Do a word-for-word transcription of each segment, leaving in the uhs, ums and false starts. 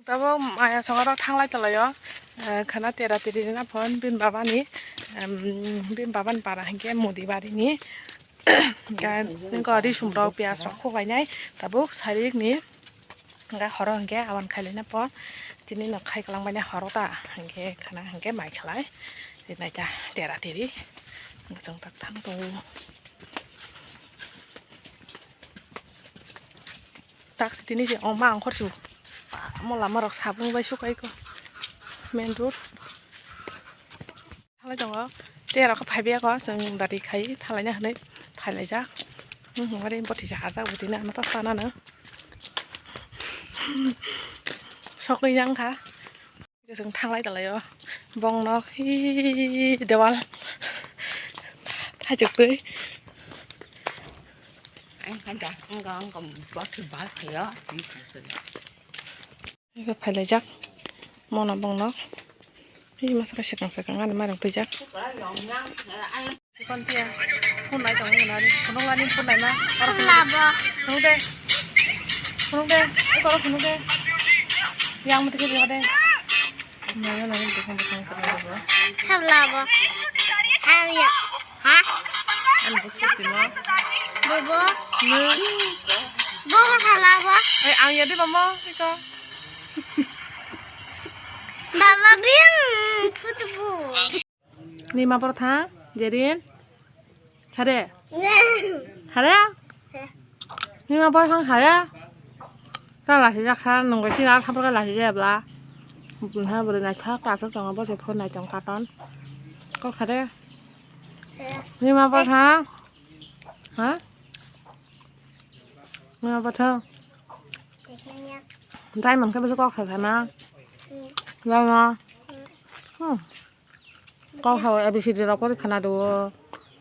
Tabuk maya songaro thanglai tonglaio, eh, khana tera teri rina phone bini babani, em, bini babani para hinkhe Modi barini. Hinkhe nokho risum rok, piyaj rok khoklainai tabuk sarikni. Hinkhe horo hinkhe aboni khailaina po tini no khai kwlangbaini horo ta hinkhe khana hinkhe mai khlai rinai ta tera teri. Hinkhe chwng tak thang tongo. Tak tini je ongma ang khorsu. Mo lama rok sabung bai sukai ko. Main road. Thalai tongo. Tei aro khe phaibai kho chwng dari khai thalaina hinwi phailaijak. Hmm, hmm, ori botwi se hajak botwi na ano ta sana no. Sokwi yang kha. Chwng thanglai tonglaio. Bong nok hi dewal. Thaichuk twi. Ang kha da, ang kha, ang kha, botwi bal khaio. Ego phailaijak. Mono bong nok. Hi masa khe swkang swkang ani mairung twijak. Chikon phiya phunai tongwi hwnwi ari phunuknani phunai ma. Oro phunuk de. Phunuk de. Phunuk de. Eko oro phunuk de. Yang muti khe de. Nai nai bwkhang bwkhang phunuk de. Habla bo. Ang ya. Ha? Ang bo susi mo. Bobo. Nung. Bobo hala bo. Ai ang ya de mama eko. Baba bing phutu bo. Nima bor thang, Jerin. Sare. Sare? Nima bor thang sare. Ta lasi jak sa, nungkhe sini ar thampar khe lasi jaya bla. Ha bwrwi naithok, ta aswk tongo, bo se phone nai tong katon. Kok sare. Nima bor thang. Ha? Nima bor thang. Diamond khe bwswk kok sai sana. Lama. Hmm. Kok hai A B C D rok pori khna rwo.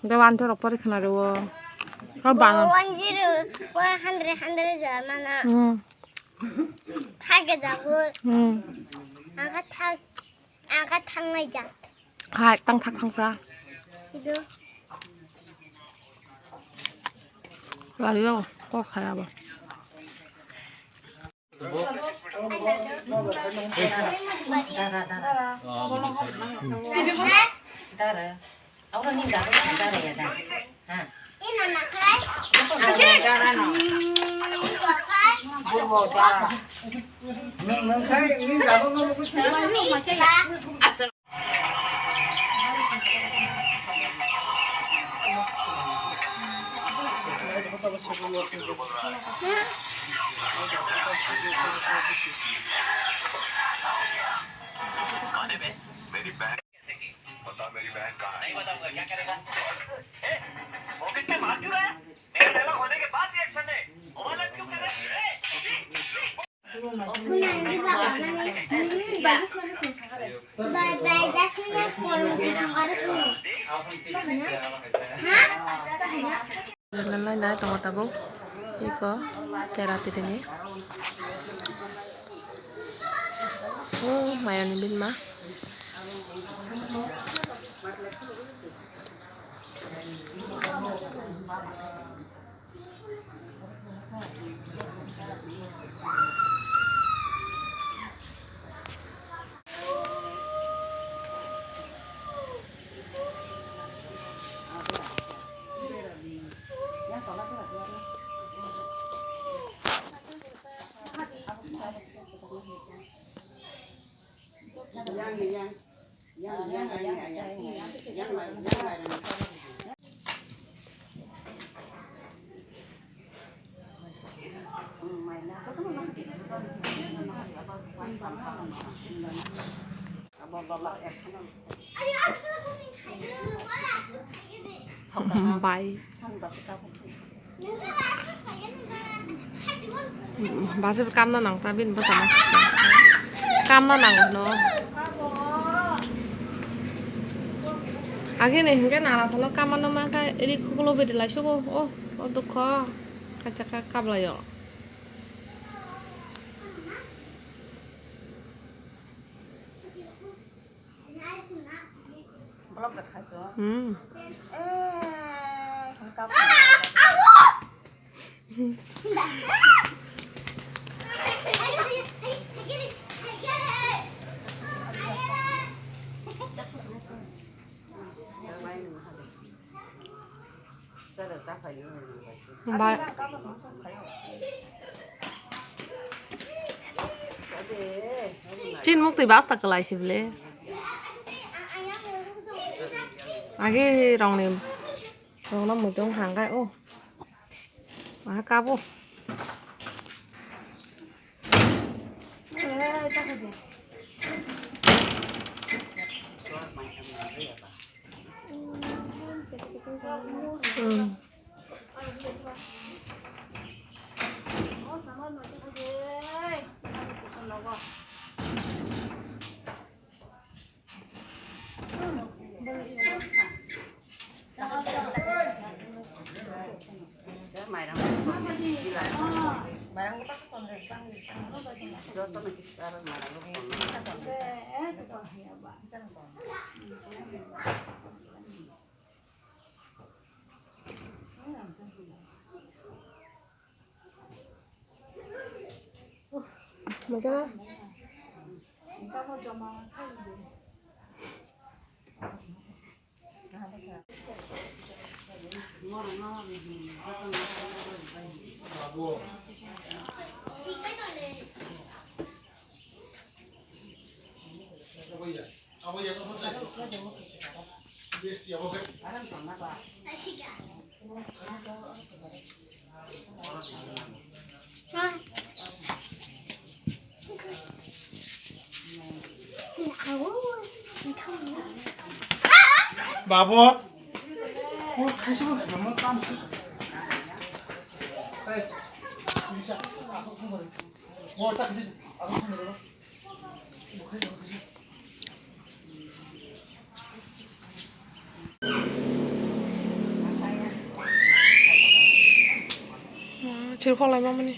Tei one two rok pori khna rwo. Kok bang. One zero, one hundred, hundred jar mana. Hmm. Thak jago. Hmm. Aga thak, aga thangnai jak. Hai, tang thak thangsa. Ido. Lari yo, kok hai abo. Nai nai tongo tabuk iko tera tini. Oh, mayani binma. Bai. Base kamna nang ta bini bwskango. Kamna nango no. Agini hinkhe nana salo kamano mankha ri khuklo bidi lai sugo. Oh, oh dukho. Kacha ka kablayo. Hmm. Ba-, chin muk twi basta kwlai se ble. Age rongni, rongno muitung hangkai o. Aha kabo. Moja. Babo. Bo kaisa bo khama tam se. Hey. Bisa. Asok sumari. Bo ta kaisa. Asok sumari. Chirkhok lai mamani.